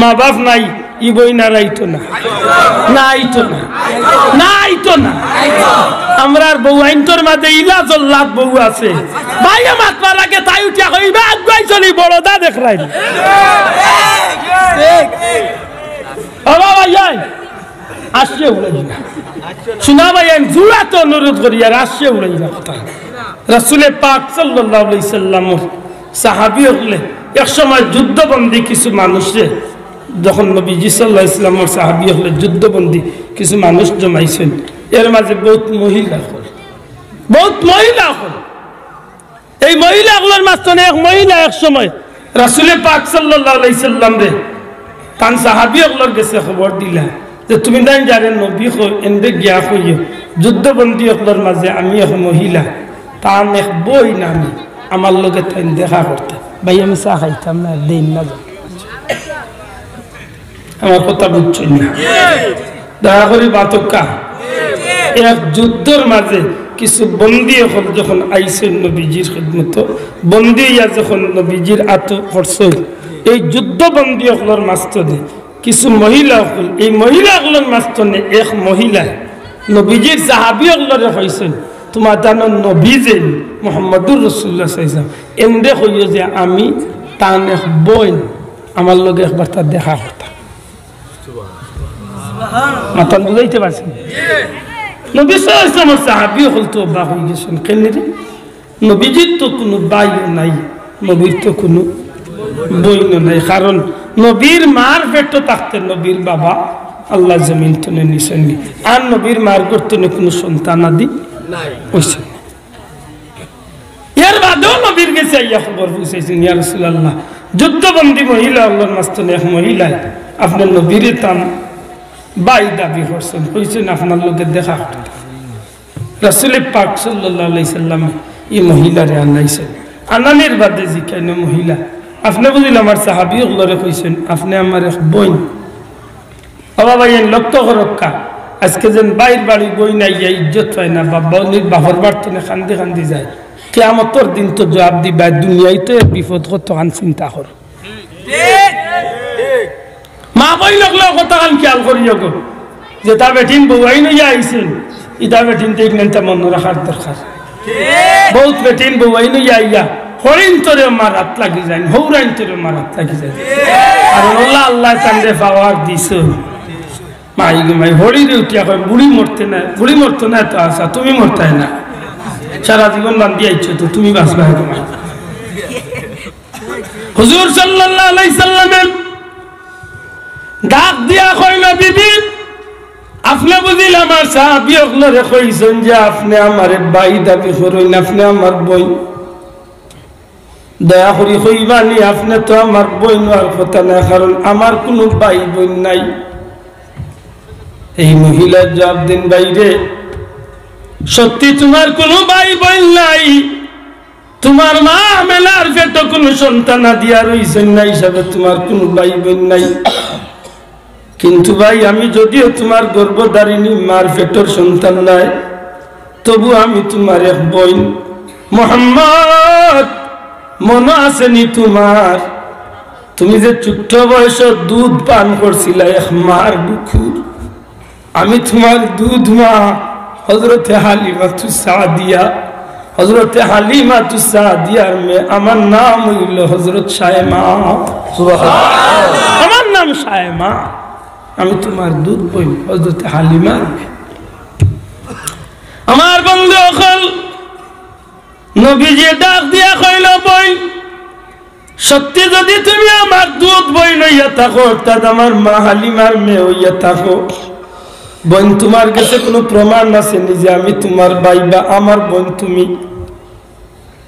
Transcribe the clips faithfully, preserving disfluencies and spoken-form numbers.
মা বাপ নাই, ই বইন আর আইতো না, না আইতো না, না আইতো না। আমরার বউয়াইন্তর মাঝে ইলা জল্লাদ বউ আছে, বাইয়ে মাতবার আগে তাই উঠিয়া কইবা, "আগুয়াই চলি বড় দা দেখরাই।" ও বাবা, ইয়াই, আসছে উড়াই না। শোনা ভাই, আমি জুড়াতে অনুরোধ করি, আর আসছে উড়াই না কথা। রাসূলে পাক সাল্লাল্লাহু আলাইহি সাল্লামর সাহাবী অকলে এক সময় যুদ্ধবন্দী কিছু মানুষরে, যখন নবীজি সাল্লাল্লাহু আলাইহি সাল্লামর সাহাবী অকলে যুদ্ধবন্দী কিছু মানুষ জমাইছইন, এর মাঝে বউত মহিলা অকল, বউত মহিলা অকল। এই মহিলা অকলর মাঝখানে এক মহিলা এক সময় রাসূলে পাক সাল্লাল্লাহু আলাইহি সাল্লামরে তান সাহাবী অকলর গেছে খবর দিলা যে, "তুমি তাইন যারে নবী কও, এনরে গিয়া কইও, যুদ্ধবন্দী অকলর মাঝে আমি এক মহিলা, তান এক বইন আমি, আমার লগে তাইন দেখা করতা।" ভাই, আমি চা খাইতাম না, দিন না যাও। আমার কথা বুঝছইন না? দয়া করি বাতকা। এক যুদ্ধর মাঝে কিছু বন্দী অকল যখন আইছইন নবীজির খিদমতো, বন্দী অইয়া যখন নবীজির আতো পড়ছইন, এই যুদ্ধ বন্দী অকলর মাঝখানে কিছু মহিলা অকল, এই মহিলা অকলর মাঝখানে এক মহিলায় নবীজির সাহাবী অকলরে কইছইন, "তুমার তান নবী যে মুহাম্মাদুর রাসূলুল্লাহ সাল্লাল্লাহু আলাইহি ওয়াসাল্লাম, এনরে কইও যে আমি তান এক বইন, আমার লগে একবার তার দেখা করতা।" মাতান বুঝাইতে পারছি? নবী সাল্লাল্লাহু আলাইহি ওয়াসাল্লামর সাহাবী অকল তো অবাক অইগেছইন, "কেনে রে? নবীজির তো কুনু ভাইও নাই, নবীর তো কুনু বইনও নাই, কারণ নবীর মার পেটো থাকতে নবীর বাবা আল্লাহ জমিন তনে নিছইন নি, আর নবীর মার গর্ভ তনে কুনু সন্তান আদি অইছে না।" এর বাদেও নবীর গেছে আইয়া খবর পৌঁছাইছইন, "ইয়া রাসূলুল্লাহ, যুদ্ধবন্দী মহিলা অকলর মাঝখানে এক মহিলায় আপনার নবীরে তান ভাই দাবি করছইন, কইছইন আপনার লগে দেখা করতা।" রাসূলে পাক সাল্লাল্লাহু আলাইহি সাল্লামে ই মহিলারে আনাইছইন। আনানির বাদে জিকাইন, "মহিলা, আপনে বুঝিল আমার সাহাবী অকলরে কইছইন, আপনে আমার এক বইন।" ও বাবা, এন লক্ষ্য করউক্কা, আজকে যেন ভাইর বাড়ি বইন আইয়া ইজ্জত পায় না, বাবা অনির বাপর বাড়ি তনে কান্দি কান্দি যায়। কিয়ামতর দিন তো জবাব দিবা, দুনিয়াইত এর বিপদ কতখান চিন্তা কর। মা বইন অকলর কথাখান খেয়াল করিও গো। যেতা বেটিন বউয়াইন অইয়া আইছইন, ইতা বেটিনতে ইগনানতা মনো রাখার দরকার। বউত বেটিন বউয়াইন অইয়া আইয়া হড়িন্তরেও মারাত লাগি যাইন, হউরাইন্তরেও মারাত লাগি যাইন। আর অলা আল্লায় তানরে পাওয়ার দিছইন। মাই গো মাই, হড়িরে উঠিয়া কয়, "বুড়ি মরতে না, বুড়ি মরতো না তো আশা, তুমি মরতায় না। সারা জীবন বান্দি আইছো তো, তুমি বাঁচবায় গো মাই।" হুজুর সাল্লাল্লাহু আলাইহি সাল্লামে ডাক দিয়া কইল, "বিবি, আপনে বুঝিল আমার সাহাবী অকলরে কইছইন যে আপনে আমারে ভাই দাবি করইন, আপনে আমার বইন। দয়া করি কইবানি, আপনে তো আমার বইন অওয়ার কথা নায়, কারণ আমার কুনু ভাই বইন নাই।" এই মহিলায় জবাব দেইন, "ভাইরে, সত্যি তুমার কুনু ভাই বইন নাই, তুমার মা আমেনার পেটো কুনু সন্তান আদি আর অইছইন না, হিসাবে তুমার কুনু ভাই বইন নাই। কিন্তু ভাই, আমি যদিও তুমার গর্ভধারিণী মার পেটর সন্তান নায়, তবু আমি তুমার এক বইন। মোহাম্মদ, মনো আছে নি তুমার? তুমি যে ছোট্ট বয়সো দুধ পান করছিলায় এক মার বুকুর, আমি তুমার দুধ মা, হযরতে হালিমাতুস সাদিয়া।" হযরতে হালিমাতুস সাদিয়ার মেয়ে, আমার নাম অইল হযরত শায়মা। সুবহানাল্লাহ। আমার নাম শায়মা, আমি তুমার দুধ বইন, হযরতে হালিমার মেয়ে। আমার বন্ধু অকল, নবীজি ডাক দিয়া কইল, "বইন, সত্যি যুদি তুমি আমার দুধ বইন অইয়া থাকো, অর্থাৎ আমার মা হালিমার মেয়ে অইয়া থাকো, বইন, তুমার গেছে কুনু প্রমাণ আছে নি যে আমি তুমার ভাই বা আমার বইন তুমি?"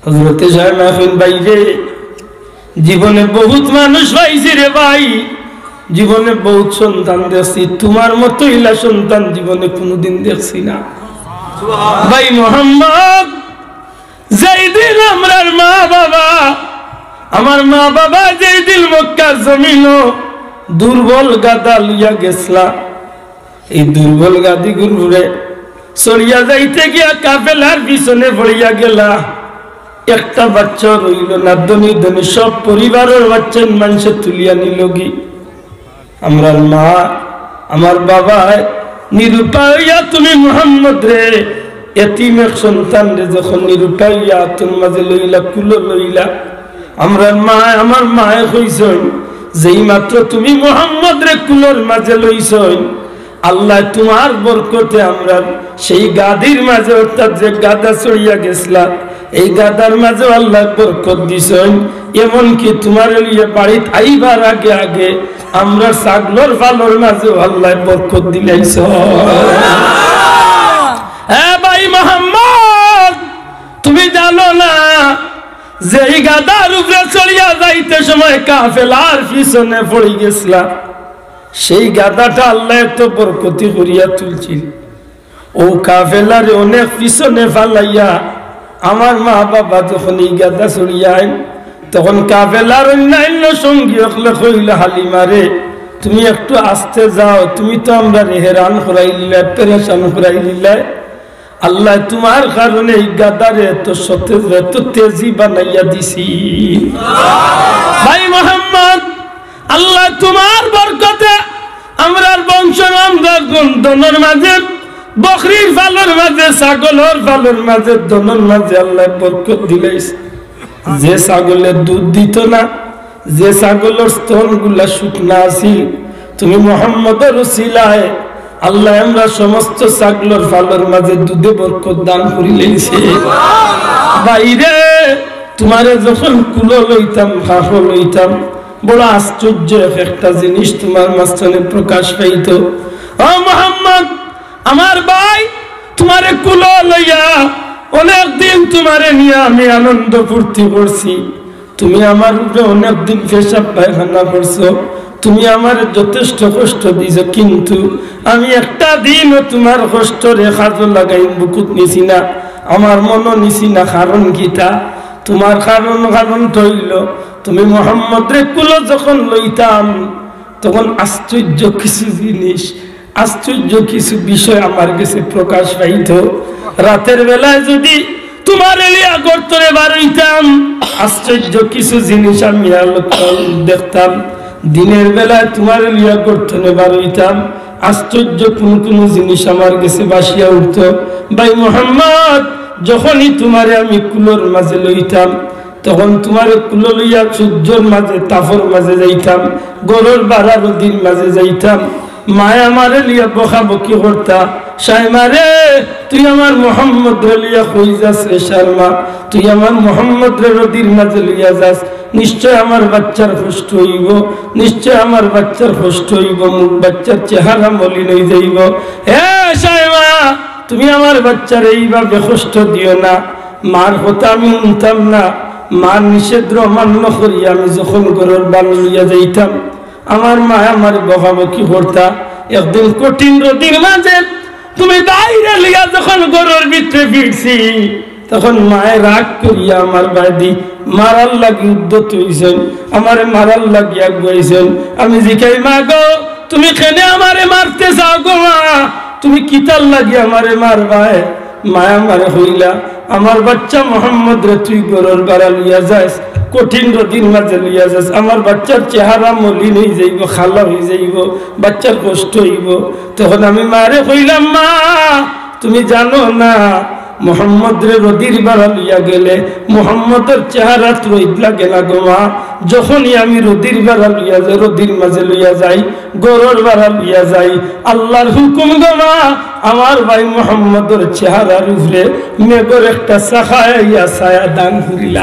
হযরতে শায়মা কইন, "ভাইরে, জীবনে বউত মানুষ পাইছি রে ভাই, জীবনে বউত সন্তান দেখছি, তুমার মতো ইলা সন্তান জীবনে কুনুদিন দেখছি না। ভাই মোহাম্মদ, যেই দিন আমরার মা বাবা, আমার মা বাবা যেই দিন মক্কার জমিনো দুর্বল গাধা লইয়া গেছলা, এই দুর্বল গাধা ইগুর উপরে চড়িয়া যাইতে গিয়া কাফেলার পিছনে পড়িয়া গেলা, একটা বাচ্চা রইল না, ধনী ধনী সব পরিবারর বাচ্চা মানষে তুলিয়া নিলগি।" আমরার মা, আমার বাবায় নিরুপায় অইয়া তুমি মুহাম্মদরে, এতিম এক সন্তানরে যখন নিরুপায় অইয়া আতর মাঝে লইলা, কুলো লইলা, আমরার মায়, আমার মায়ে কইছইন, যেই মাত্র তুমি মুহাম্মদরে কুলর মাঝে লইছইন, আল্লায় তুমার বরকতে আমরার সেই গাদির মাঝে, অর্থাৎ যে গাদা চড়িয়া গেছলা, এই গাদার মাঝেও আল্লায় বরকত দিছইন। এমনকি তুমারে লইয়া বাড়িত আইবার আগে আগে আমরার ছাগলর ফালর মাঝেও আল্লায় বরকত দিলাইছইন। এ ভাই মোহাম্মদ, তুমি জানো না যে এই গাদার উপরে চড়িয়া যাইতে সময় কাফেলার পিছনে পড়ি গেছলা? সেই গাদাটা আল্লায় এত বরকতি করিয়া তুলছিল। অউ কাফেলারে অনেক পিছনে ফালাইয়া আমার মা বাবা যখন এই গাদা চড়িয়া আইন, তখন কাফেলার অন্যান্য সঙ্গী অকলে কইলা, "হালিমারে, তুমি একটু আস্তে যাও, তুমি তো আমরারে হেরান করাইলিলায়, পেরেশান করাইলিলায়।" আল্লায় তুমার কারণে এই গাদারে এত সতেজ, এত তেজি বানাইয়া দিছি। ভাই মোহাম্মদ, আল্লায় তুমার বরকতে আমরার বংশ, আমরার ধনর মাঝে, বকরির ফালর মাঝে, ছাগলর ফালর মাঝে, ধনর মাঝে আল্লায় বরকত দিলাইছে। যে ছাগলে দুধ দিত না, যে ছাগলর স্তনগুলা শুকনা আছিল, তুমি মোহাম্মদর উসিলায় আল্লায় আমরার সমস্ত ছাগলর ফালর মাঝে দুধে বরকত দান করিলাইছে। ভাইরে, তুমারে যখন কুলো লইতাম, কাখো লইতাম, বড় আশ্চর্য এক একটা জিনিস তুমার মাঝখানে প্রকাশ পাইতো। ও মোহাম্মদ, আমার ভাই, তুমারে কুলো লইয়া অনেক দিন তুমারে নিয়া আমি আনন্দ ফুর্তি করছি। তুমি আমার উপরে অনেক দিন পেশাব পায়খানা করছো, তুমি আমারে যথেষ্ট কষ্ট দিছো, কিন্তু আমি একটা দিনও তুমার কষ্টরে কাজো লাগাই বুকুত নিছি না, আমার মনো নিছি না। কারণ কিতা? তুমার কারণ, কারণটা অইলো, তুমি মোহাম্মদরে কুলো যখন লইতাম, তখন আশ্চর্য কিছু জিনিস, আশ্চর্য কিছু বিষয় আমার গেছে প্রকাশ পাইতো। রাতের বেলায় যদি তুমারে লইয়া ঘর তনে বার অইতাম, আশ্চর্য কিছু জিনিস আমি আলোক দেখতাম। দিনের বেলায় তুমারে লইয়া ঘর তনে বার অইতাম, আশ্চর্য কুনু কুনু জিনিস আমার গেছে ভাসিয়া উঠতো। ভাই মোহাম্মদ, যখনই তুমারে আমি কুলর মাঝে লইতাম, তখন তুমারে কুলো লইয়া সূর্যর মাঝে, তাপর মাঝে যাইতাম, ঘরর বারা রোদির মাঝে যাইতাম। মায় আমারে লইয়া বকাবকি করতা, "সাইমারে, তুই আমার মোহাম্মদরে লইয়া কই যাস রে সারমা? তুই আমার মোহাম্মদরে রোদির মাঝে লইয়া যাস, নিশ্চয় আমার বাচ্চার কষ্ট অইবো, নিশ্চয় আমার বাচ্চার কষ্ট অইবো, মুখ বাচ্চার চেহারা মলিন অই যাইবো। এ সাইমা, তুমি আমার বাচ্চারে এইভাবে কষ্ট দিও না।" মার কথা আমি হুনতাম না। মার নিষেধ অমান্য করি আমি যখন ঘরর বারা লইয়া যাইতাম, আমার মায় আমারে বকাবকি করতা। একদিন কঠিন রোদির মাঝে তুমি বাইরে লইয়া যখন ঘরর ভিতরে ফিরছি, তখন মায় রাগ করিয়া আমার বায়দি মারার লাগি উদ্যত অইছইন, আমারে মারার লাগি আগুয়াইছইন। আমি জিকাই, "মা গো, তুমি কেনে আমারে মারতে চাও গো মা? তুমি কিতার লাগি আমারে মারবায়?" মায় আমারে কইলা, "আমার বাচ্চা মোহাম্মদরে তুই ঘরর বারা লইয়া যাস, কঠিন রোদির মাঝে লইয়া যাস, আমার বাচ্চার চেহারা মলিন অই যাইবো, কালা অই যাইবো, বাচ্চার কষ্ট অইবো।" তখন আমি মারে কইলাম, "মা, তুমি জানো না, মোহাম্মদরে রোদির বারা লইয়া গেলে মোহাম্মদর চেহারাত রোদ লাগে না গো মা। যখনই আমি রোদির বারা লইয়া যাই, রোদির মাঝে লইয়া যাই, ঘরর বারা লইয়া যাই, আল্লাহর হুকুম গো মা, আমার ভাই মোহাম্মদর চেহারার উপরে মেঘর একটা শাখা আইয়া ছায়া দান করিলা।"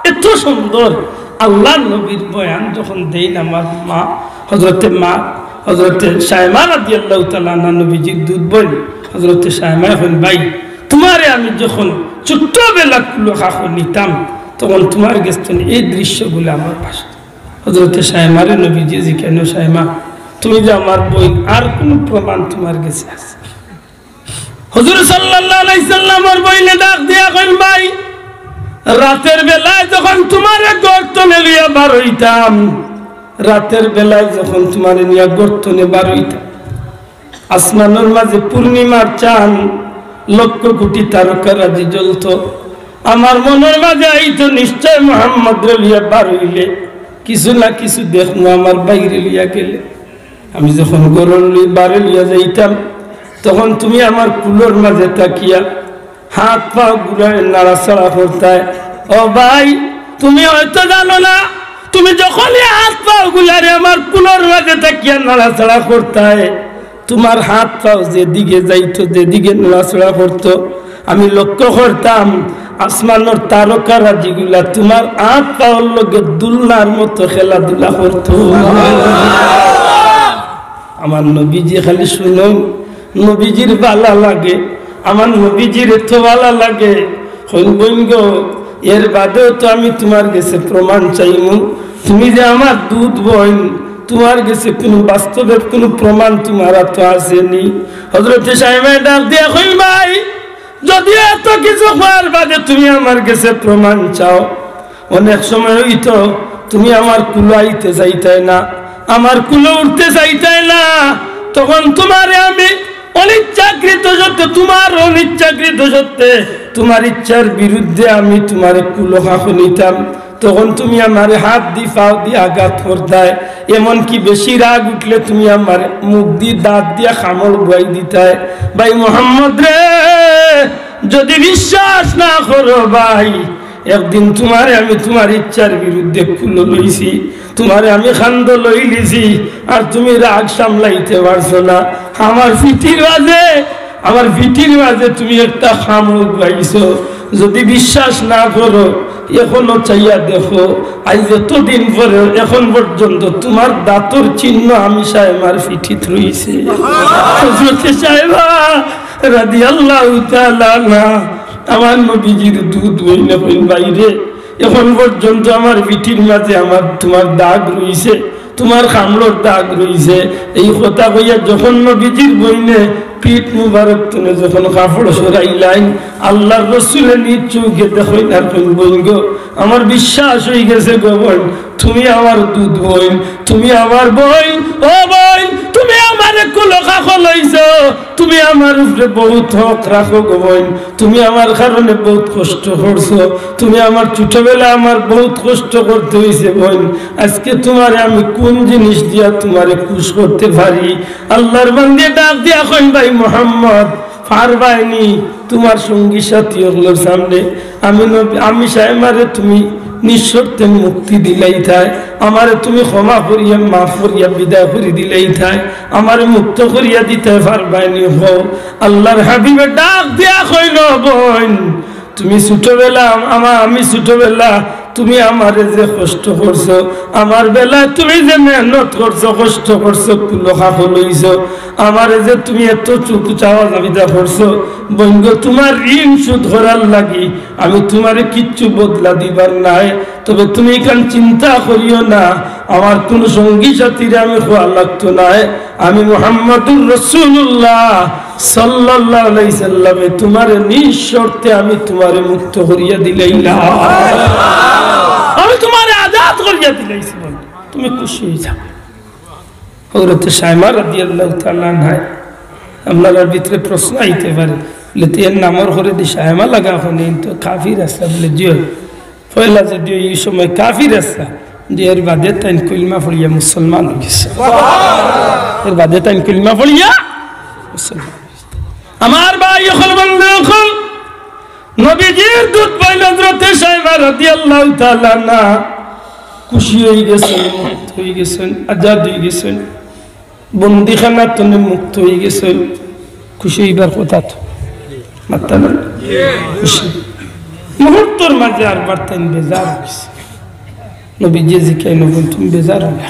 এত সুন্দর আল্লাহর নবীর বয়ান যখন দেইন আমার মা, হযরতে মা, হযরতে সাইমা রাদিয়াল্লাহু তাআলা আনহা নবীজির দুধ বইন, হযরতে সাইমায় কইন, "ভাই, তুমারে আমি যখন ছোট্টবেলা কুলো কাখো নিতাম, তখন তুমার গেছ তনে এই দৃশ্যগুলা আমার ভাসতো।" হযরতে সাইমারে নবীজি জিকাইন, "সাইমা, তুমি যে আমার বইন, আর কুনু প্রমাণ তুমার গেছে আছে?" হুজুর সাল্লাল্লাহু আলাইহি সাল্লামর বইনে ডাক দিয়া কইন, "ভাই, রাতের বেলায় যখন তুমারে ঘর তনে লইয়া বার অইতাম, রাতের বেলায় যখন তুমারে নিয়া ঘর তনে বার অইতাম, আসমানর মাঝে পূর্ণিমার চান, লক্ষ কোটি তারকারাজি জ্বলতো। আমার মনর মাঝে আইতো, নিশ্চয় মোহাম্মদরে লইয়া বার অইলে কিছু না কিছু দেখমু আমার বাইরে লইয়া গেলে। আমি যখন ঘরর লই-, বারে লইয়া যাইতাম, তখন তুমি আমার কুলর মাঝে থাকিয়া হাত পাও গুলারে নাড়াচাড়া করতায়। ও ভাই, তুমি হয়তো জানো না, তুমি যখনই হাত পাও গুলারে আমার কুলর মাঝে থাকিয়া নাড়াচাড়া করতায়, তুমার হাত পাও যেদিকে যাইতো, যেদিকে নড়াচড়া করতো, আমি লক্ষ্য করতাম, আসমানর তারকারাজিগুলা তুমার হাত পাওর লগে দুলনার মতো খেলাধুলা করতো। আমার নবীজি খালি শুনো, নবীজির ভালা লাগে, আমার নবীজির এত ভালা লাগে। কইন, "বইন গো, এর বাদেও তো আমি তুমার গেছে প্রমাণ চাইমু, তুমি যে আমার দুধ বইন, তুমার গেছে কুনু বাস্তবের কুনু প্রমাণ তুমার তো আছে নি?" হযরতে সাইমায় ডাক দিয়া কইন, "ভাই, যদিও এত কিছু কওয়ার বাদে তুমি আমার গেছে প্রমাণ চাও, অনেক সময় অইতো তুমি আমার কুলো আইতে চাইতায় না, আমার কুলো উঠতে চাইতায় না, তখন তুমারে আমি অনিচ্ছাকৃত সত্ত্বে, তুমার অনিচ্ছাকৃত সত্ত্বে, তুমার ইচ্ছার বিরুদ্ধে আমি তুমারে কুলো খাখো নিতাম, তখন তুমি আমারে হাত দি পাও দি আঘাত করতায়, এমনকি বেশি রাগ উঠলে তুমি আমারে মুখ দি দাঁত দিয়া কামড় বওয়াই দিতায়।" ভাই মোহাম্মদ রে, যদি বিশ্বাস না করো ভাই, একদিন তুমারে আমি তুমার ইচ্ছার বিরুদ্ধে কুলো লইছি, তুমারে আমি কান্দো লইলিছি, আর তুমি রাগ সামলাইতে পারছো না। আমার পিঠির মাঝে, আমার পিঠির মাঝে তুমি একটা কামড় বওয়াইছো। যদি বিশ্বাস না করো, এখনো চাইয়া দেখো, আইজ এতদিন পরে এখন পর্যন্ত তুমার দাঁতর চিহ্ন আমি সাইমার পিঠিত রইছে। হযরতে সাইমা রাদিয়াল্লাহু তাআলা আনহা আমার নবীজির দুধ বইন কইন, "ভাইরে, এখন পর্যন্ত আমার পিঠির মাঝে আমার তুমার দাগ রইছে, তুমার কামড়র দাগ রইছে।" এই কথা কইয়া যখন নবীজির বইনে পিঠ মুবারক তনে যখন কাপড় সরাইলাইন, আল্লাহর রসুলে নিজ চউখে দেখইন আর কইন, "বইন গো, আমার বিশ্বাস অইগেছে গো বইন, তুমি আমার দুধ বইন, তুমি আমার বইন, ও বইন, তুমি আমারে কুলো খাখো লইছো, তুমি আমার উপরে বউত হক রাখো গো বইন, তুমি আমার কারণে বউত কষ্ট করছো, তুমি আমার ছোটবেলা আমার বউত কষ্ট করতে অইছে বইন, আইজকে তুমারে আমি কুন জিনিস দিয়া তুমারে খুশ করতে পারি?" আল্লাহর বান্দি ডাক দিয়া কইন, "ভাই মোহাম্মদ, পারবায়নি তুমার সঙ্গী সাথী অকলর সামনে আমি নবী, আমি সাইমারে তুমি নিঃশর্তে মুক্তি দিলাইতায়, আমারে তুমি ক্ষমা করিয়া, মাফ করিয়া বিদায় করি দিলাইতায়, আমারে মুক্ত করিয়া দিতায় পারবায়নি?" হো, আল্লাহর হাবিবে ডাক দিয়া কইন, "বইন, তুমি ছোটবেলা, আমা-, আমি ছোটবেলা তুমি আমারে যে কষ্ট করছো, আমার বেলায় তুমি যে মেহনত করছো, কষ্ট করছো, কুলো খাখো লইছো, আমারে যে তুমি এত চুকু চাওয়া চাবিতা করছো, বইন গো, তুমার ঋণ শোধ করার লাগি আমি তুমারে কিচ্ছু বদলা দিবার নায়। তবে তুমি ইখান চিন্তা করিও না, আমার কুনু সঙ্গী সাথীরে আমি কওয়া লাগতো নায়, আমি মুহাম্মাদুর রাসূলুল্লাহ সাল্লাল্লাহু আলাইহি সাল্লামে তুমারে নিঃশর্তে আমি তুমারে মুক্ত করিয়া দিলাইলাম, আমি তুমারে আজাদ করিয়া দিলাইছি, বইন, তুমি খুশি অই যাও।" হযরতে সাইমা রাদিয়াল্লাহু তাআলা আনহা, আপনারার ভিতরে প্রশ্ন আইতে পারে, বলে, "তে এর নামর ঘরে দি সাইমা লাগা অখন, ইন তো কাফির আছলা?" বলে, "জি অয়।" পয়লা যদিও ই সময় কাফির আছলা, যে এর বাদে তাইন কলমা পড়িয়া মুসলমান অইগেছে। এর বাদে তাইন কলমা পড়িয়া মুসলমান অইগেছে। আমার ভাই অকল, বন্ধু অকল, নবীজির দুধ বইন হযরতে সাইমা রাদিয়াল্লাহু তাআলা আনহা খুশি অইগেছইন, মুক্ত অইগেছইন, আজাদ অইগেছইন। বন্দিখানা তনে মুক্ত অইগেছইন, খুশি অইবার কথা তো, মাততা না? খুশি। মুহূর্তর মাঝে আরবার তাইন বেজার অইগেছইন। নবীজিয়ে জিকাইন, "তুমি বেজার অইলা?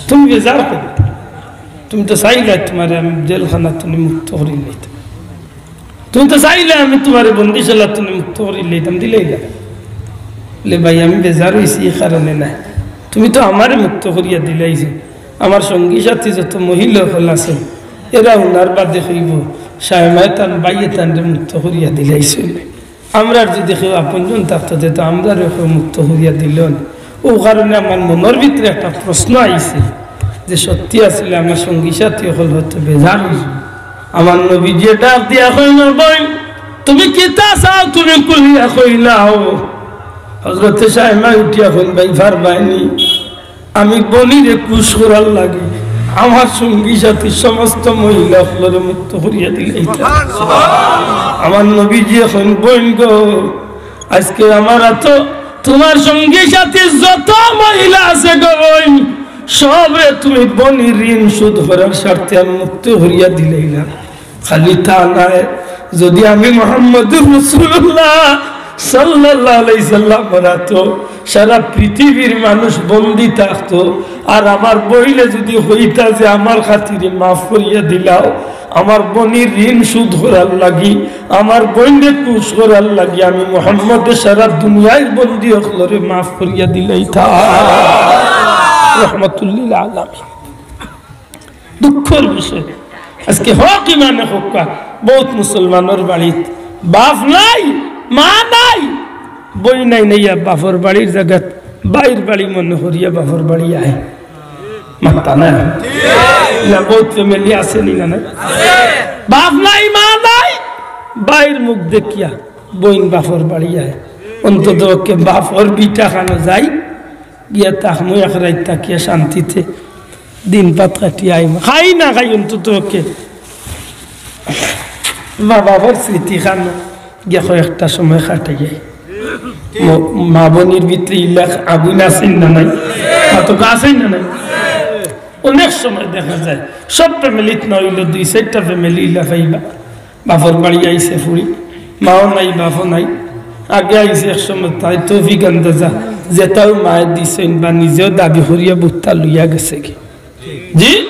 তুমি বেজার কেনে? তুমি তো চাইলায় তুমারে আমি জেলখানা তনে মুক্ত করিলাইতাম।" তুমি তো চাইলায় আমি তুমারে বন্দিশালা তনে মুক্ত করিলাইতাম, দিলাইলায় না। বলে, "ভাই, আমি বেজার অইছি ই কারণে নায়, তুমি তো আমারে মুক্ত করিয়া দিলাইছো, আমার সঙ্গী সাথী যত মহিলা অকল আছে, এরা হুনার বাদে কইবো, সাইমায় তান ভাইয়ে তানরে মুক্ত করিয়া দিলাইছইন। আমরার যুদি কেউ আপনজন থাকতো, তে তো আমরারেও কেউ মুক্ত করিয়া দিলো না।" অউ কারণে আমার মনর ভিতরে একটা প্রশ্ন আইছে যে সত্যি আসলে আমার সঙ্গী সাথী অকল হয়তো বেজার অইছে। আমার নবীজিয়ে ডাক দিয়া কইন, "বইন, তুমি কিতা চাও, তুমি খুলিয়া কইলাও।" হজরতে সাইমা উঠিয়া কইন, "ভাই, পারবায়নি, আমি বনিরে খুশ করার লাগি আমার সঙ্গী সাথী সমস্ত মহিলা অকলরে মুক্ত করিয়া দিলাইতা।" আমার নবীজি কইন, "বইন গো, আজকে আমার আতো তুমার সঙ্গী সাথী যত মহিলা আছে গো বইন, সবরে তুমি বনির ঋণ শোধ করার স্বার্থে আমি মুক্ত করিয়া দিলাইলাম।" খালি তা নায়, যদি আমি মুহাম্মদুর রাসূলুল্লাহ সাল্লাল্লাহু আলাইহি সাল্লামর আতো সারা পৃথিবীর মানুষ বন্দী থাকতো, আর আমার বইনে যদি কইতা যে, "আমার খাতিরে মাফ করিয়া দিলাও, আমার বনির ঋণ শোধ করার লাগি, আমার বইনরে খুশ করার লাগি আমি মুহাম্মদে সারা দুনিয়ার বন্দী অকলরে মাফ করিয়া দিলাইতাম।" রহমাতুল্লিল আলামিন। দুঃখর বিষয়, আজকে হক ইমানে হক্কা, বহুত মুসলমানর বাড়িত বাপ নাই, মা নাই, বইন নাই, নাইয়া বাপর বাড়ির জাগাত ভাইর বাড়ি মনে করিয়া বাপর বাড়ি আয়। মাত্তা নাই? না, বহুত family আছে নি না, না? বাপ নাই, মা নাই, ভাইর মুখ দেখিয়া বইন বাপর বাড়ি আয়। অন্তত ওকে বাপর ভিটা খানো যাই, গিয়া থাকমু এক রাইত থাকিয়া শান্তিতে, দিন পাত কাটিয়া আইমু। খাই না খাই অন্তত ওকে মা বাবার স্মৃতি খানো গিয়া কয়েকটা সময় কাটাই যাই। ম-, মা বইনর ভিতরে ইলা আগুন আছে না নাই? মাতো আছেন না নাই? অনেক সময় দেখা যায় সব family-ত না অইলেও দুই চাইরটা family ইলা পাইবা। বাপর বাড়ি আইছে ফুড়ি, মাও নাই, বাপও নাই। আগে আইছে এক সময় তাই তৌফিক আন্দাজা, যেটাও মায়ে দিছইন বা নিজেও দাবি করিয়া বুত্তা লইয়া গেছেগি। জি?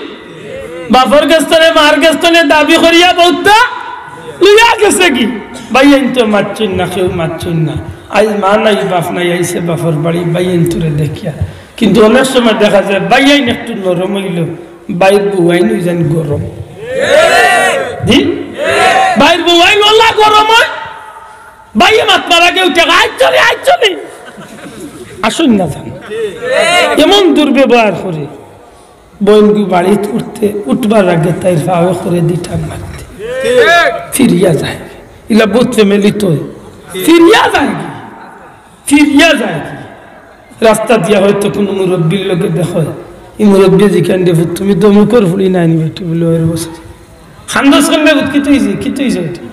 বাপর গেছ তনে, মার গেছ তনে দাবি করিয়া বুত্তা লইয়া গেছেগি। ভাইয়াইন তো মাতছইন না, কেউ মাতছইন না। আইজ মা নাই, বাপ নাই, আইছে বাপর বাড়ি, ভাইয়াইনতরে দেখিয়া। কিন্তু অনেক সময় দেখা যায় ভাইয়াইন একটু নরম অইলো, ভাইর বউয়াইন অইযাইন গরম। জি? ভাইর বউয়াইন অলা গরম অয়, ভাইয়ে মাত মারার আগে উঠে, "আইচ্ছনি, আইচ্ছনি।" আসইন না যান। এমন দুর্ব্যবহার করে। বইনগু বাড়িত উঠতে, উঠবার আগে তাইর পাওয়ে করে দি টান মারতে। ফিরিয়া যায়। ইলা বহুত family-ত অয়। ফিরিয়া যায়গি। ফিরিয়া যায়গি। রাস্তা দিয়া হয়তো কুনু মুরব্বির লগে দেখা অয়। ই মুরব্বিয়ে জিকাইন, "রে পুত, তুমি তো অমুকর ফুড়ি নায় নি বেটি?" বলে, "অয় রে বছর।" খান্দস খান্দে, "পুত, কিতা অইছে? কিতা অইছে বেটি?"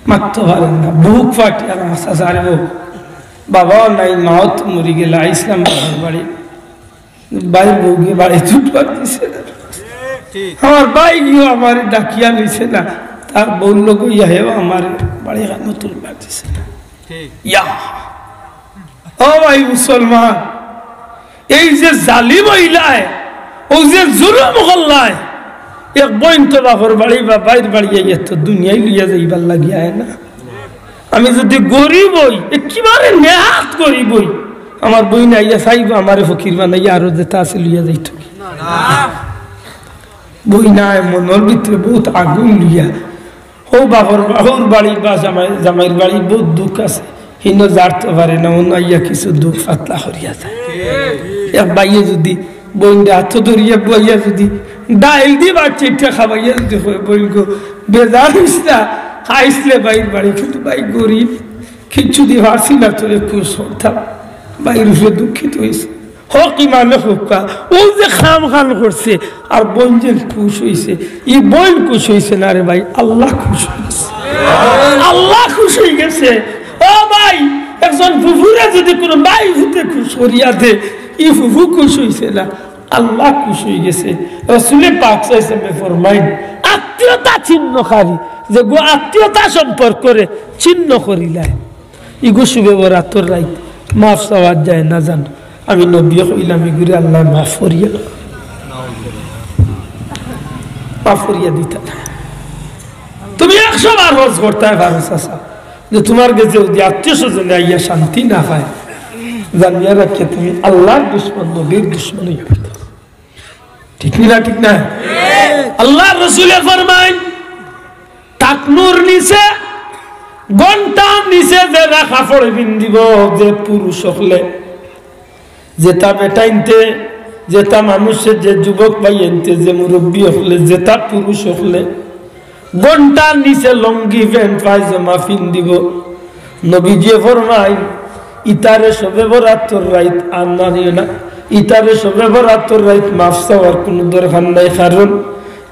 মাততো পারেন না, বুক ফাটিয়া, "আমার চাচার বউ, বাবাও নাই, মাও তো মরি গেলা, আইছলাম বাবার বাড়ি।" ভাইর বউগিয়ে বাড়িত উঠবার দিছে না। আমার ভাইগিয়ে আমারে ডাকিয়া নিছে না। তার বউর লগে ইয়া হেও আমারে বাড়ি খানো তুলবার দিছে না। ইয়া। ও ভাই মুসলমান, এই যে জালিম অইলায়, অউ যে জুলুম করলায়, এক বইন তো বাপর বাড়ি বা ভাইর বাড়ি আইয়া তো দুনিয়াই লইয়া যাইবার লাগি আয় না। আমি যদি গরিব অই, একেবারে নেহাত গরিব অই, আমার বইন আইয়া চাইবো আমারে ফকির বানাইয়া, আরো যেটা আছে লইয়া যাইতো। বইন আয় মনর ভিতরে বহুত আগুন লইয়া, হউ বাপর, হউর বাড়ি বা জামাই, জামাইর বাড়ি বহুত দুখ আছে, হিনো জারতো পারে না, অনো আইয়া কিছু দুখ পাতলা করিয়া যায়। এক ভাইয়ে যদি বইনরে আতো ধরিয়া বওয়াইয়া যদি ডাইল দি ভাত চাইরটা খাবাইয়া যদি কয়, "বইন গো, বেজার অইস না, আইছলে ভাইর বাড়ি, কিন্তু ভাই গরিব, কিচ্ছু দি পারছি না তোরে খুশ করতাম।" ভাইর উপরে দুঃখিত অইছে। হক ইমানে হক্কা, অউ যে কাম খান করছে, আর বইন যে খুশ অইছে, ই বইন খুশ অইছে না রে ভাই, আল্লাহ খুশ অইগেছে। আল্লাহ খুশ অইগেছে। ও ভাই, একজন ফুফুরে যদি কুনু ভাই ফুতে খুশ করিয়া দে, ই ফুফু খুশ অইছে না, আল্লাহ খুশ অইগেছে। রসুলে পাক সাল্লাল্লাহু আলাইহি ওয়াসাল্লামে ফরমাইন, আত্মীয়তা ছিন্নকারী, যেগু আত্মীয়তা সম্পর্করে ছিন্ন করিলায়, ইগু শুবে বরাতর রাইত মাফ চাওয়াত যায় না জানো। আমি নবীয়ে কইলাম, ইগুরে আল্লায় মাফ করিয়া, মাফ করিয়া দিতা না। তুমি একশো বার হজ করতায় পারো চাচা, যে তুমার গেছে যদি আত্মীয় স্বজনে আইয়া শান্তি না পায়, জানিয়া রাখিও তুমি আল্লাহর দুশমন, নবীর দুশমন অইয়া যাইতায়। ঠিক নি না? ঠিক না? আল্লাহর রসুলে ফরমাইন, টাকনুর নিচে, ঘন্টার নিচে যেরা কাপড় পিন্দিবো, যে পুরুষ অকলে, যেতা বেটাইন্তে, যেতা মানুষে, যে যুবক ভাইয়াইন্তে, যে মুরব্বি অকলে, যেতা পুরুষ অকলে, ঘন্টার নিচে লুঙ্গি, প্যান্ট, পায়জামা পিন্দিবো, নবীজিয়ে ফরমাইন, ইতারে শবে বরাতর রাইত আর না দিও না, ইতারে শবে বরাতর রাইত মাফ চাওয়ার কুনু দরকার নাই, কারণ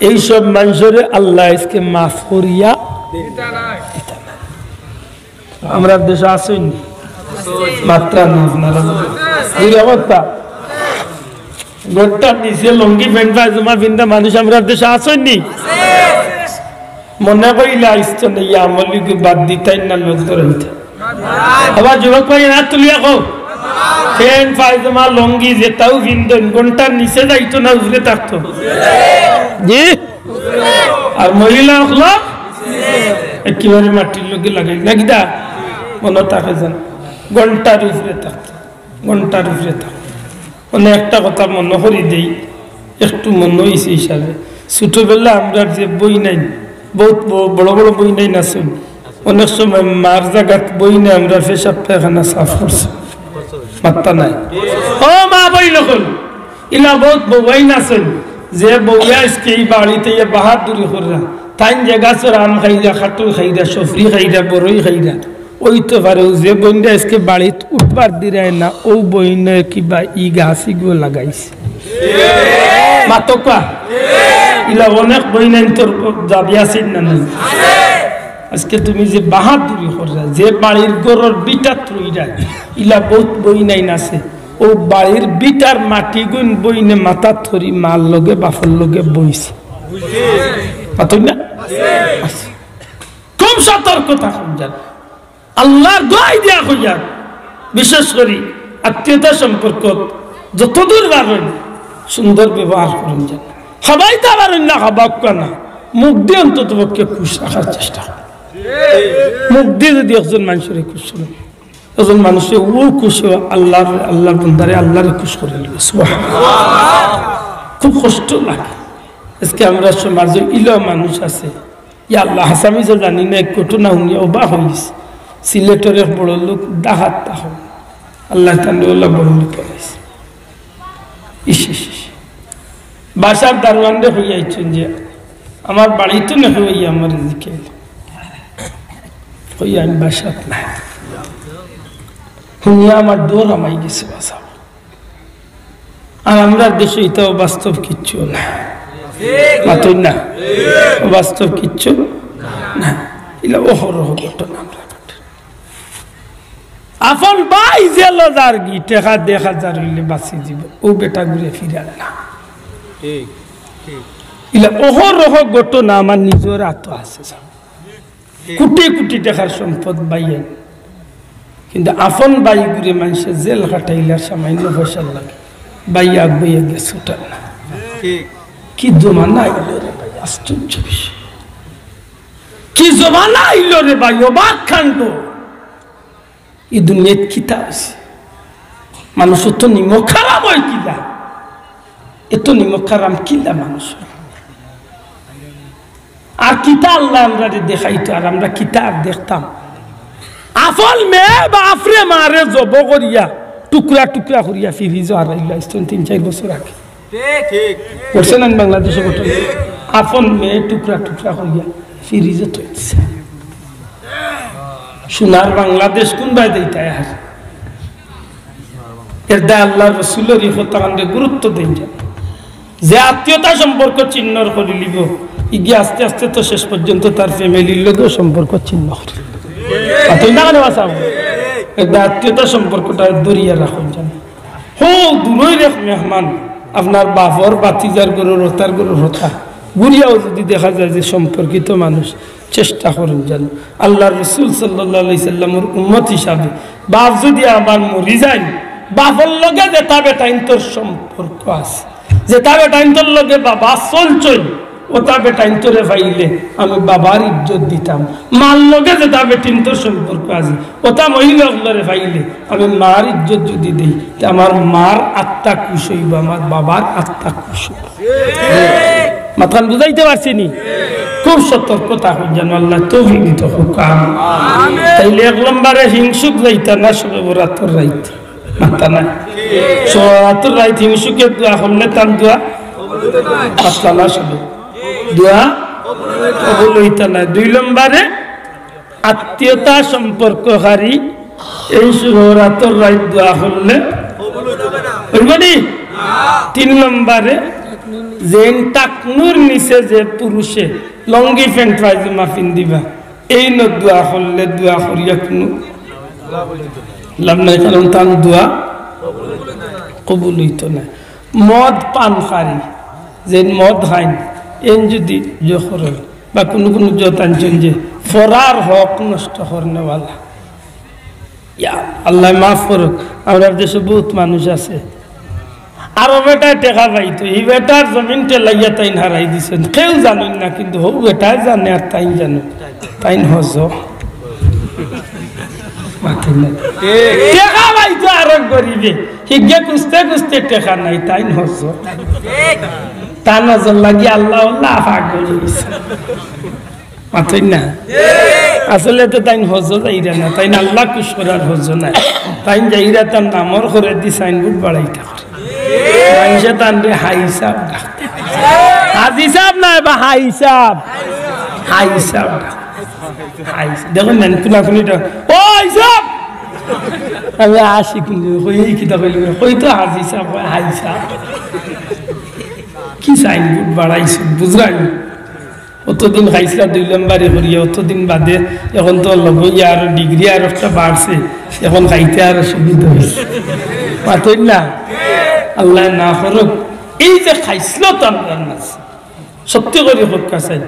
এই সব মানষরে আল্লায় আইজকে মাফ করিয়া দিতা নায়। আমরার দেশো আছইন নি? মাতরা না আপনারা। এই অবস্থা। ঘন্টার নিচে লুঙ্গি প্যান্ট পায়জামা পিন্দা মানুষ আমরার দেশো আছইন নি? মনে করিলা আইজতনে ই আমলগু বাদ দিতাইন না, লজ ধরাইতা। আবার যুবক ভাই, হাত তুলিয়া কও। প্যান্ট, পায়জামা, লুঙ্গি যেতাউ পিন্দইন, ঘন্টার নিচে যাইতো না উপরে থাকতো? জি? আর মহিলা অকল একেবারে মাটির লগে লাগাই না কিতা? মনো থাকে যেন ঘন্টার উপরে থাকতো, ঘন্টার উপরে থাকতো। মানে একটা কথা মনো করি দেই, একটু মনো অইছে হিসাবে, ছোটবেলা আমরার যে বইনাইন, বউত ব-, বড় বড় বইনাইন আছইন, অনেক সময় মার জাগাত বইনে আমরার পেশাব পায়খানা সাফ করছে। মাতরা নাই। ও মা বইন অকল, ইলা বউত বউয়াইন আছইন, যে বউয়ে আইজকে ই বাড়িত ইয়া বাহাদুরি কররা, তাইন যে গাছর আম খাইরা, কাটল খাইরা, সফরি খাইরা, বড়ই খাইরা, অইতো পারে অউ যে বইনরে আইজকে বাড়িত উঠবার দিরায় না, অউ বইনে কিবা ই গাছ ইগু লাগাইছে। মাতউক্কা। ইলা অনেক বইনাইন্তর দাবি আছে না নাই? আইজকে তুমি যে বাহাদুরি কররা, যে বাড়ির ঘরর ভিটাত রইরা, ইলা বউত বইনাইন আছে। অউ বাড়ির ভিটার মাটিগুইন বইনে মাথাত ধরি মার লগে বাপর লগে বইছে। মাতইন না? খুব সতর্ক থাকইন যেন। আল্লার দোয়াই দিয়া কইয়ার, বিশেষ করি আত্মীয়তা সম্পর্ক যতদূর পারইন সুন্দর ব্যবহার করইন যেন। খাবাইতা পারইন না, খাবাউক্কা না, মুখদি অন্তত পক্ষে খুশ রাখার চেষ্টা করইন। মুখদি যদি একজন মানষরে খুশ করইন, একজন মানষে অউ খুশ অয়, আল্লার, আল্লার বন্দারে আল্লারে খুশ করিলিবো। সুবহানাল্লাহ। খুব কষ্ট লাগে। আইজকে আমরার সমাজো ইলা মানুষ আছে, ইয়া আল্লাহ, হাছা মিছা জানি না, এক ঘটনা হুনিয়া অবাক অইগেছি। সিলেটর এক বড়লোক ডাকাত তখন, আল্লায় তানরে অলা বড়লোক বানাইছে। ইস, ইস, ইস। বাসার দারোয়ানরে কইয়া আইছইন যে, "আমার বাড়িত নে কেউ?" ইয়া আমারে জিকাইল। কই, "আমি বাসাত নাই।" হুনিয়া আমার ডর হামাই গেছে বাসা। আর আমরার দেশো ইতাও বাস্তব কিচ্ছু না। মাতইন না? বাস্তব কিচ্ছু না। ইলা অহরহ ঘটনা আমরার ঘটে। আপন ভাই জেলো যারগি, টেকা দেড় হাজার অইলে বাঁচি যিবো, অউ বেটাগুরে ফিরার না। ইলা অহরহ ঘটনা আমার নিজর আতো আছে। কুটি কুটি টেকার সম্পদ ভাইয়ে, কিন্তু আপন ভাইগুরে মানষে জেল খাটাইলে সামান্য পয়সার লাগি ভাই আগুয়াইয়া গেছে, ছুটার না। ঠিক। কি জমানা আইলো রে ভাই, আশ্চর্য বিষয়। কি জমানা আইলো রে ভাই, অবাক কাণ্ড। ই দুনিয়াত কিতা অইছে? মানুষ অত নিমক হারাম অয় কিলা? এত নিমক হারাম কিলা মানুষ? আর কিতা আল্লায় আমরারে দেখাইতো, আর আমরা কিতা আর দেখতাম? আপন মেয়ে বাপরে মারে জবো করিয়া টুকরা টুকরা করিয়া ফ্রিজো হারাইলা, আইজ তিন চাইর বছর আগে। ঠিক। ঘটছে না বাংলাদেশো ঘটনা? আপন মেয়ে টুকরা টুকরা করিয়া ফ্রিজো থইছে। সোনার বাংলাদেশ কুনবায় দেইতায় আর? এর দায় আল্লার রসুলর ই কথাখানরে গুরুত্ব দেইন যেন। যে আত্মীয়তা সম্পর্ক ছিন্ন করিলিবো, ইগিয়ে আস্তে আস্তে তো শেষ পর্যন্ত তার ফ্যামিলির লগেও সম্পর্ক ছিন্ন করিলিবো। আর তুই না কেনে বাঁচাও? এর দায় আত্মীয়তা সম্পর্কটা ধরিয়া রাখইন যেন। হউ দূরর এক মেহমান, আপনার বাপর, ভাতিজার ঘরর, হতার ঘরর হতা, ঘুরিয়াও যদি দেখা যায় যে সম্পর্কিত মানুষ, চেষ্টা করইন যেন আল্লার রসুল সাল্লাল্লাহু আলাইহি সাল্লামর উম্মত হিসাবে, বাপ যদি আমার মরি যাইন, বাপর লগে যেতা বেটাইন্তর সম্পর্ক আছে, যেতা বেটাইন্তর লগে বাবা চলছইন, অতা বেটাইন্তরে পাইলে আমি বাবার ইজ্জত দিতাম। মার লগে যেতা বেটাইন্তর সম্পর্ক আছে, অতা মহিলা অকলরে পাইলে আমি মার ইজ্জত যদি দেই, তে আমার মার আত্মা খুশ অইবো, আমার বাবার আত্মা খুশ অইবো। মাতখান বুঝাইতে পারছি নি? খুব সতর্ক থাকইন যেন আল্লায় তৌফিক দিতা হউক। আমিন। তাইলে এক নম্বরে হিংসুক যাইতা না শবে বরাতর রাইত? মাতরা না। শবে বরাতর রাইত হিংসুকে দোয়া করলে তান দোয়া মাতরা না শবে। দোয়া কবুল অইতা না। দুই নম্বরে আত্মীয়তা সম্পর্ককারী, এই শবে বরাতর রাইত দোয়া করলে অইবো নি? তিন নম্বরে, যেইন টাকনুর নিচে যে পুরুষে লুঙ্গি প্যান্ট পায়জামা পিন্দিবা, এইন দোয়া করলে দোয়া করিয়া কুনু লাভ নাই, কারণ তান দোয়া কবুল অইতো নায়। মদ পানকারী, যেইন মদ খাইন, এইন যুদি জোর করইন বা কুনু কুনু জোর আনছইন যে পরার হক নষ্ট করনেওয়ালা, ইয়া আল্লায় মাফ করউক, আমরার দেশো বউত মানুষ আছে। আরো বেটায় টেকা পাইতো, ই বেটার জমিন ঠেলাইয়া তাইন হারাই দিছইন, কেউ জানইন না, কিন্তু হউ বেটায় জানে আর তাইন জানইন, তাইন হজো। মাতইন না। টেকা পাইতো আরক গরিবে, হিগে খুজতে খুজতে টেকা নাই, তাইন হজো। তান হজর লাগি আল্লাহ আল্লাহ পাগল অইগেছে। মাতইন না। আসলে তো তাইন হজো যাইরা না, তাইন আল্লাহ খুশ করার হজো নায়। তাইন যাইরা তান নামর করেদি সাইনবোর্ড বাড়াইতা করে। মানষে তানরে হাজি সাব ডাকতা। হাজি সাব নায় বা হাজি সাব। হাজি সাব ডাক। হাজি সাব। দেখইন না, কুনাকুনিটা, "ও হাজি সাব!" আমি আসি কিন্তু, কই, "এই কিতা কইলে?" কই তো হাজি সাব, কয় হাজি সাব। কি সাইনবোর্ড বাড়াইছে, বুঝরায় নি? অতদিন খাইছলা দুই নম্বরি করিয়া, অতদিন বাদে এখন তো লগে আরো ডিগ্রি আর একটা বাড়ছে, এখন খাইতে আরো সুবিধা অইছে। মাতইন না, আল্লায় না করউক। এই যে খাইছলত আমরার মাঝে, সত্যি করি কউক্কা চাই,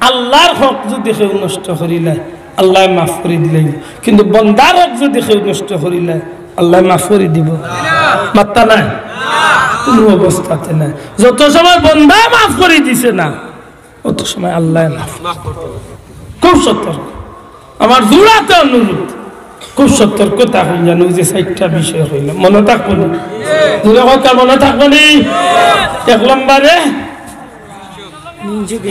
আল্লার হক যুদি কেউ নষ্ট করিলায়, আল্লায় মাফ করি দিলাইন, কিন্তু বন্দার হক যুদি কেউ নষ্ট করিলায়, আল্লায় মাফ করি দিবো? মাত্তা নায়, কুনু অবস্থাতে নায়। যত সময় বন্দায় মাফ করি দিছে না, অত সময় আল্লায় মাফ। খুব সতর্ক। আমার জোড়াতে অনুরোধ, খুব সতর্ক থাকইন যেন। ওই যে চাইরটা বিষয় কইলাম, মনো থাকবো নি? জোরে কউক্কা, মনো থাকবো নি? এক নম্বরে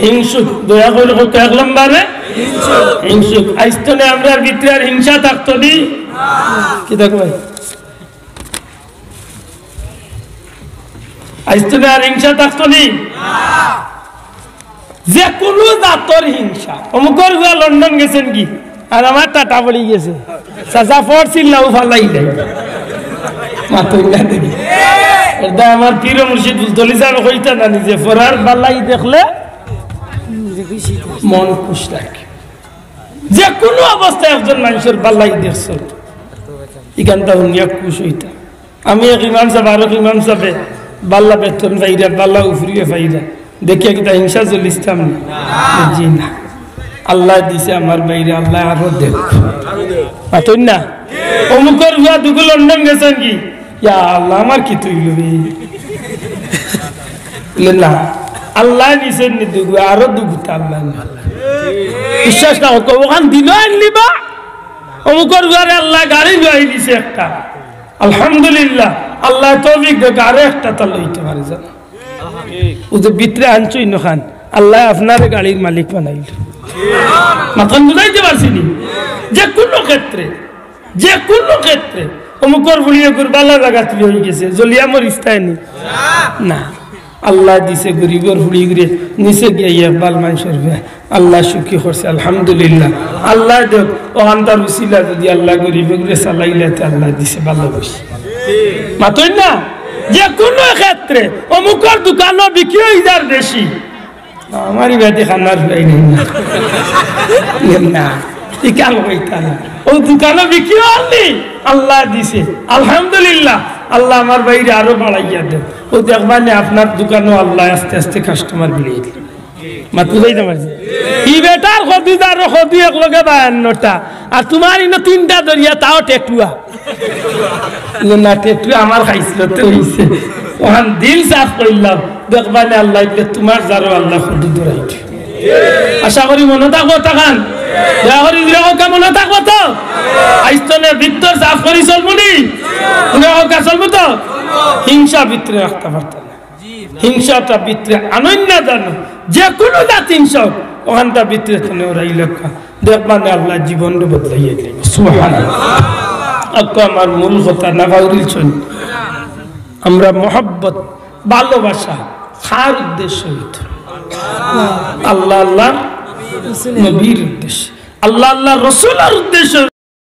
হিংসুক, দয়া করি কউক্কা, এক নম্বরে হিংসুক। আইজ তনে আমরার ভিতরে আর হিংসা থাকতো নি? কিতা কয়? আইজ তনে আর হিংসা থাকতো নি? যে কুনু জাতর হিংসা, অমুকর পুয়া লন্ডন গেছেন গি, আর আমার টাটা পড়ি গেছে, চাচা পড়ছিল না, অউ ফালাই নাই। মাতইন না দেখি। এটা আমার পীর মুর্শিদ ফুলতলি সাহেব কইতা না নিজে, পরার বালাই দেখলে মন খুশ থাকে। যে কুনু অবস্থায় একজন মানষর বালাই দেখছো, ইখানতা হুনিয়া খুশ অইতা। আমি এক ইমাম সাব, আরক ইমাম সাবে বালা বেতন পাইরা, বালা উফরিয়ে পাইরা, দেখিয়া কিতা হিংসা জ্বলিছতাম নি? জি না। আল্লায় দিছে আমার ভাইরে, আল্লায় আরো দেউক। মাতইন না? অমুকর পুয়া দুগু লন্ডন গেছেন গি, ইয়া আল্লাহ, আমার কিতা অইলো বে? বলে, না, আল্লায় নিছেন নি দুগু, আরো দুগুতা আল্লায় নিবা। বিশ্বাস না করো, অখান দিলো আনলিবা, অমুকর পুয়ারে আল্লায় গাড়ি লই দিছে একটা। আলহামদুলিল্লাহ, আল্লায় তৌফিক দেউক, আরো একটা তা লইতে পারে যেন। অউ যে ভিতরে আনছইন অখান, আল্লায় আপনারে গাড়ির মালিক বানাইল। মাতখান বুঝাইতে পারছি নি? যে কুনু ক্ষেত্রে, যে কুনু ক্ষেত্রে অমুকর ফুড়ি অগুর বালা জাগাত বিয়া অইগেছে, জ্বলিয়া মরিছতায় নি? না। আল্লায় দিছে গরিবর ফুড়ি অগুরে নিচে গিয়া ইকবাল মানষর বিয়া, আল্লায় সুখী করছে, আলহামদুলিল্লাহ। আল্লায় দেউক, অখানতার উছিলা যুদি আল্লায় গরিব অগুরে চালাইলা, তে আল্লায় দিছে বালা অইছে। মাতইন না? যে কুনু ক্ষেত্রে অমুকর দোকানো বিক্রি অই যার বেশি, আমার ইবাদি খানার ফুয়াই নাই না। না, ইখান কইতা না। অউ দোকানো বিক্রি অইল নি, আল্লায় দিছে। আলহামদুলিল্লাহ, আল্লায় আমার ভাইরে আরো বাড়াইয়া দেউক। অউ দেখবা নি আপনার দোকানো আল্লায় আস্তে আস্তে কাস্টমার বাড়াই দিল। মাত বুঝাইতে পারছি? ই বেটার কদু আর কদু একলগে বায়ান্নটা, আর তুমার ইনো তিনটা ধরিয়া তাও টেটুয়া। না, টেটুয়া আমার খাইছলতে অইছে। অখান দিল সাফ করিলাও, দেখবা নি আল্লায় ইবনে তুমার জারো আল্লায় কদু ধরাই দিবা। আশা করি মনো থাকবো অতাখান। দয়া করি জোরে কউক্কা, মনো থাকবো তো? আইজ তনে ভিতর সাফ করি চলমু নি? জোরে কউক্কা, চলমু তো? হিংসা ভিতরে রাখতা পারতাম না। হিংসাটা ভিতরে আনইন না জানো, যে কুনু জাত হিংসা অউক, অখানতা ভিতরে তনে ওরা ইলাকা। দেখবা নি আল্লায় জীবনরে বদলাইয়া দিবা। সুবহানাল্লাহ। অখন আমার মূল কথা না বাউরিল চইন। আমরা মহব্বত, ভালোবাসা কার উদ্দেশ্য অইতো? আল্লাহ, আল্লাহর নবীর উদ্দেশ্যে। আল্লাহ, আল্লাহ রসুলর উদ্দেশ্যে